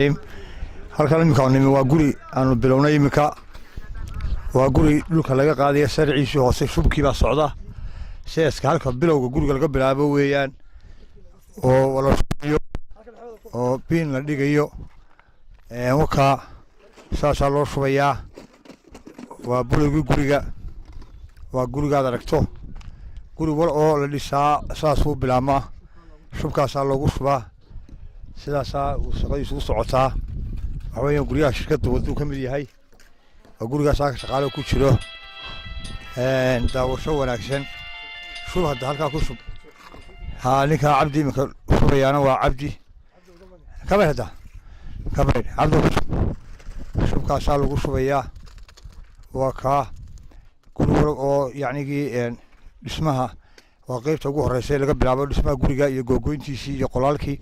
Halkan iminka nimi waa guri aanu bilownay iminka. Waa guri dhulka laga qaadaya sarciisii hoose, shubkii baa socda. Seeska halka bilowga guriga laga bilaabo weeyaan, oo la shubayo oo biin la dhigayo. Wakaa saasaa loo shubayaa. Waa bilowgii guriga, waa gurigaad aragto. Guri wal oo la dhisaa saasuu bilaabmaa, shubkaasaa loogu shubaa, sidaasaa uu shaqadiisu u socotaa. Waxa weeyaan guryaha shirkadda waduu ka mid yahay. Waa gurigaas halka shaqaale ku jiro. Daawasho wanaagsan. Shub hadda, halkaa ku shub. Haa, ninkaa Cabdi iminka shubayaana waa Cabdi. Kabayr hadda, kabayr Cabdi ku shub. Shubkaasaa lagu shubayaa. Waa kaa guri wal oo yacnigii dhismaha waa qeybta ugu horeysa laga bilaabo dhismaha guriga iyo googoyntiisii iyo qolaalkii,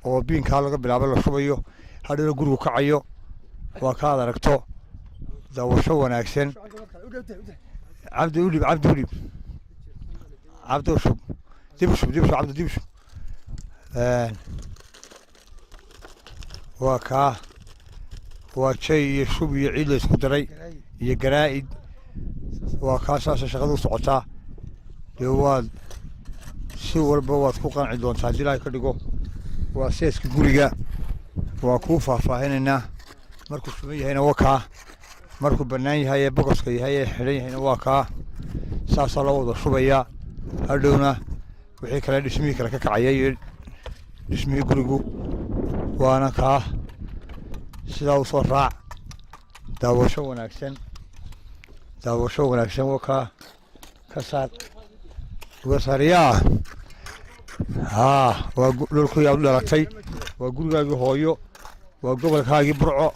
oo biinkaa laga bilaabo la shubayo, hadhowna gurigu kacayo. Waa kaad aragto. Daawasho wanaagsan. Cabdi udhib, Cabdi udhib, Cabdi u shub, dib u shub, dib u shub, Cabdi dib u shub. Waa kaa, waa jay iyo shub iyo ciid la isku daray iyo garaa'id. Waa kaa, saasa shaqadu u socotaa. Dee waad si walba waad ku qanci doontaa haddii Ilaahay ka dhigo. Waa seeska guriga, waa kuu faahfaahinaynaa. Markuu shuban yahayna waa kaa, markuu bannaan yahay ee bogoska yahay ee xidhan yahayna waa kaa. Saasaa loo wada shubayaa. Hadhowna wixii kale dhismihii kale ka kacaya iyo dhismihii gurigu waana kaa. Sidaa u soo raac. Daawasho wanaagsan, daawasho wanaagsan. Waa kaa. Ka saar, uga saaryaa. Haa, waa dhulkii aad u dhalatay, waa gurigaagii hooyo, waa gobolkaagii Burco.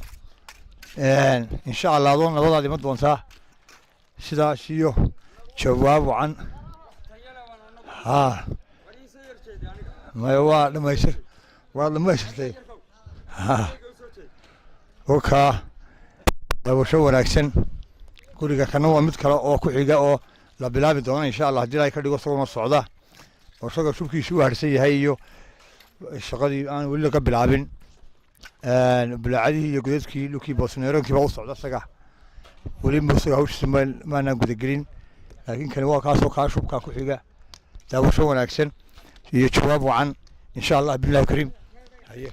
Insha Allah adoo nabadaad iman doontaa. Sidaas iyo jawaab wacan. Haa, maya, waa dhamaystir, waa dhamaystirtay. Ha, wakaa. Daawasho wanaagsan. Guriga kana waa mid kale oo ku xiga oo la bilaabi doono insha Allah haddii Ilaahay ka dhigo, isagoo socda oo isaga shubkiisu u harsan yahay iyo shaqadii aan weli laga bilaabin. Bulaacadihii iyo godadkii dhulkii boosneeroonkii baa u socda isaga. Weli isaga hawshiisa maanaan gudagelin, laakiin kani waa kaasoo kaa shubkaa ku xiga. Daawasho wanaagsan iyo jawaab wacan insha Allah billahi kariim. Haye.